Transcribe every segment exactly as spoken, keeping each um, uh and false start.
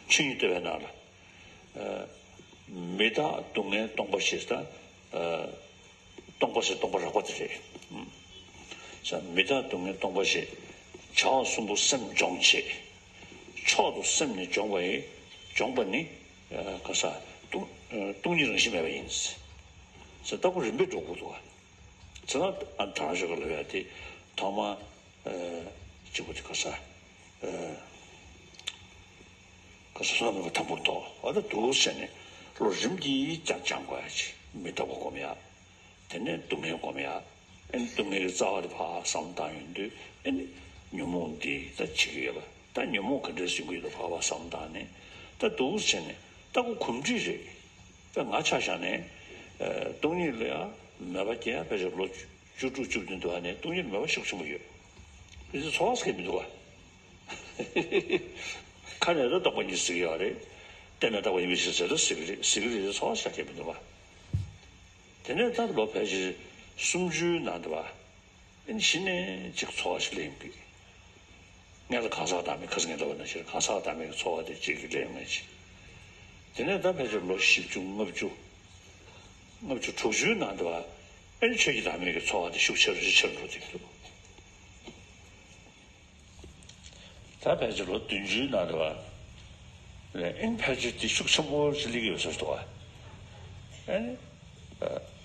ཆོས་ཉིད་བསྟོད་པའི་ནང་ལ། ཨ། མི་རྟག་སྡུག་བསྔལ་སྟོང་པ་ཞེས་དང་། ཨ། སྟོང་པ་ཞེས་སྟོང་པ་རགས་པ་དེ་རེད། ཨུམ། ས། མི་རྟག་སྡུག་བསྔལ་སྟོང་པ་ཞེས། བྱ་བ་གསུམ་པོ་སེམས་སྦྱོང་བྱེད། མཆོག་ཏུ་སེམས་ནི་སྦྱོང་བ་ཡི། སྦྱོང་བ་ནི། ཨ། ག་ས། སྟོང་། ཨ། སྟོང་ཉིད་རང་བཞིན་མེད་པ་ཡིན། ས། ལྟ་བུ་རིམ་པས་འགྲོ་དགོས་འདུག་བ། ཚེ་ན་ཨ་དྲང་ཤོ་ག་ལ་བས་དེ་ཐོག་མ། ཨ། གཅིག་པུ་དེ་ག་ས། ཨ། ག་ས་བསོད་ནམས་མེད་པ་དང་པོར་རྟོགས། ཨ། ད་འདུག་ཟེར་ནས་བློ་རིམ་གྱིས་ཀྱང་སྦྱང་དགོས་ཡ་ཅིག་མི་རྟག་པ་སྒོམ་ཡ། དེ་ནས་སྡུག་བསྔལ་སྒོམ་ཡ། ཨ་ནི་སྡུག་བསྔལ་གྱི་རྩ་བ་དེ་ཕར་བསམ་བློ་བཏང་ཡོང་དུས། ཨ་ནི་ཉོན་མོངས་འདི་ད་བྱེད་ཀྱི་ཡོད་པ། ད་ཉོན་མོངས་ག་འདྲས་སེལ་གྱི་ཡོད་པ་ཕར་ཕར་བསམ་བློ་བཏང་ནས། ད་འདུག་ཟེར་ནས་ལྟ་བུ་གོམས་འདྲིས་རེད། ད་ང་ཆ་བཞག་ནས། ཨ། སྟོང་ཉིད་ལ་ཡང་མོས་པ་སྐྱེ་ཡ་ཕལ་ཆེར་ལོ་བཅུ་དྲུག་བཅུ་བདུན་འདུག་བ། ནས་སྟོང་ཉིད་ལ་མོས་པ་ཤུགས་ཆེན་པོ་ཡོད། དེ་ཚོ་ཚོར་བ་སྐྱེ་མི་འདུག་བ། ཁ་ནས་ད་རྟོགས་པ་ཉིད་ཟེར་གྱི་ཡོད་རེད། གཏན་ནས་རྟོགས་པ་ཡིན་པའི་ཕྱིར་ཟེར་ད་ཟེར་གྱི་རེད། ཟེར་གྱི་རེད། ཚོར་བ་ཞིག་སྐྱེ་མི་འདུག་བ། དེ་ནས་ད་ལོ་ཕལ་ཆེར་སུམ་ཅུའི་ནང་དུ་བ། ཨ་ནི་གཞི་ནས་ཅིག་ཚོར་བ་ཞིག་སླེབས་ཡོང་གི། སྔོན་ལ་གང་ཟག་བདག་མེད། ཁ་སང་ངས་ལབ་པ་ནང་བཞིན་གང་ཟག་བདག་མེད་ཀྱི་ཚོར་བ་དེ་གཅིག་གིས་སླེབས་ཡོང་ངེས་ཅིག་དེ་ནས་ད་ཕལ་ཆེར་ལོ་བཞི་བཅུ་ལྔ་བཅུ། ལྔ་བཅུ་དྲུག་ཅུའི་ནང་དུ་བ། ཨ་ནི་ཆོས་ཀྱི་བདག་མེད་ཀྱི་ཚོར་བ་དེ་ཤུགས་ཆེ་རུ་ཆེ་རུ་འགྲོ་བསྡད་ཀྱི་འདུག་ད་ཕལ་ཆེར་ལོ་བདུན་ཅུའི་ནང་དུ་བ། ཨ་ནི་ཕལ་ཆེར་དེ་ཤུགས་ཆེན་པོ་ཞིག་སླེབས་ཀྱི་ཡོད་ས་ཞིག་འདུག་བ། ཨ་ནི། ཨ།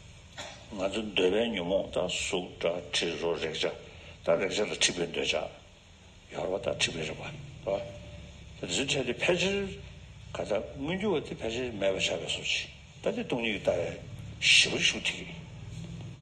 ང་ཚོ་འདོད་པའི་ཉོན་མོངས་དང་གཟུགས་སྒྲ་དྲི་རོ་རེག་བྱ། ད་རེག་བྱ་ལ་འཁྲིག་པའི་འདོད་ཆགས། ཡོད་རེད་བ། ད་འཁྲིག་པའི་རེད་བ། རེད་བ། ད་དེ་ཚོའི་གྲས་དེ་ཕལ་ཆེར་ག་ད་མངོན་གྱུར་བ་དེ་ཕལ་ཆེར་མེད་པ་ཆགས་པའི་བཟོ་ཅིག་ད་དེ་སྟོང་ཉིད་ཀྱི་ལྟ་བའི་ཞེ་པོ་ཤུགས་ཐེབས་ཀྱི།